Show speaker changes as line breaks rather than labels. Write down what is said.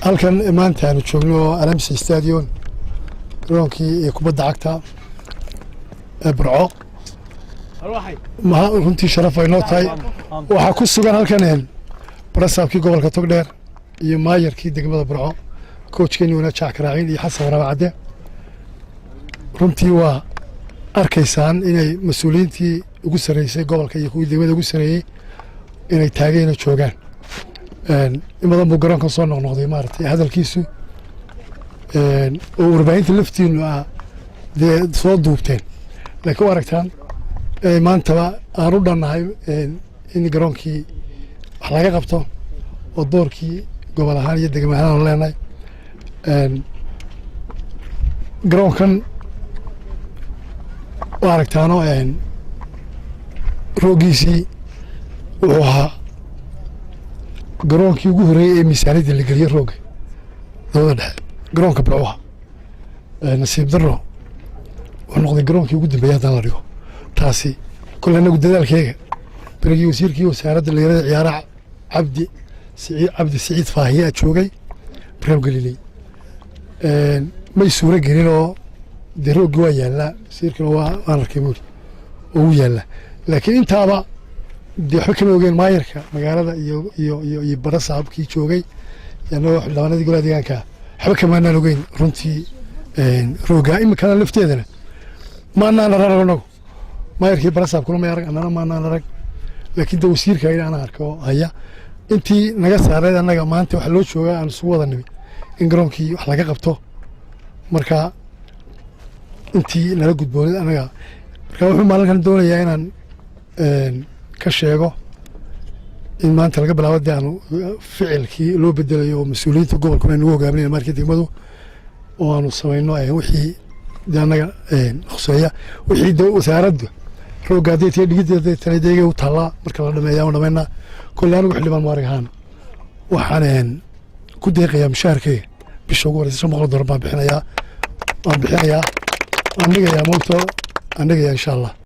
Halkan maanta aanu joogno Alamsi Stadium, garoonkii ee kubadda cagta ee Burco, ma runtii sharaf ay noo tahay. Waxaa ku sugan halkan barasaabkii gobolka Togdheer iyo maayarkii degmada Burco, coachkeeni wanaag Jaac Karaaciin iyo Xasan Waraaba Cadde. Runtii waa arkaysaan inay mas-uuliyiintii ugu sarreysay gobolka iyo kuwii degmada ugu sarreeyey inay taageen oo joogaan. In badan buu garoonkan soo noqnoqday, maaragtay, hadalkiisu oo warbaahinta laftiinu ah dee soo duubteen, laakiin u aragtaan maantaba aan u dhannahay in garoonkii wax laga qabto oo doorkii gobol ahaan iyo degmo ahaan aanu leenahay. Garoonkan u aragtaano, rooggiisii wuxuu ahaa garoonkii ugu horreeyey ee miisaaniyadda la geliyey roogga dowladda dhexe. Garoonka Burcuha, nasiib darro, wuxuu noqday garoonkii ugu dambeeyey haddaan la dhigo. Taasi kole anagu dadaalkeega berigii wasiirkii wasaaradda dhalinyarada ciyaaraha Cabdi Siciid, Cabdi Siciid Faahiye joogay, barnaamij gelinay, may suuro gelin oo dee rooggii waa yaallaa. Wasiirkana waa waan arkay buuri oo wuu yaallaa, laakiin intaaba dee waxba kama ogeen maayarka magaalada iyo barasaabkii joogay, annagoo xildhibaanadii golaha deegaanka waxba kamaanaan ogeyn runtii roogga. Iminkana lafteedana maanaan arag anagu, maayarkii barasaabkuna may arag, annana maanaan arag, laakiin de wasiirka in aan arko haya intii naga saareed. Annaga maanta waxaa loo joogaa aan isugu wada nimi in garoonkii wax laga qabto. Marka intii nala gudboonid annaga, marka wuxuu maalinkan doonayaa inaan ka sheego in maanta laga bilaabo dee aanu ficilkii loo bedelayo oo mas-uuliyiinta gobolkuna nagu hogaaminaya, markii degmadu, oo aanu samayno wixii de annaga khuseeya, wixii de wasaaradda roogga hadday tahay, dhigidda hadday tahay, deegay u taallaa. Marka la dhameeya aan dhamaynaa. Kolley anigu xildhibaan mubaarag ahaan waxaan ku deeqayaa mushaharkayga bisha ugu horeysa $500 baan bixinayaa, waan bixinayaa, waan dhigayaa moogto, aan dhigayaa, insha Allah.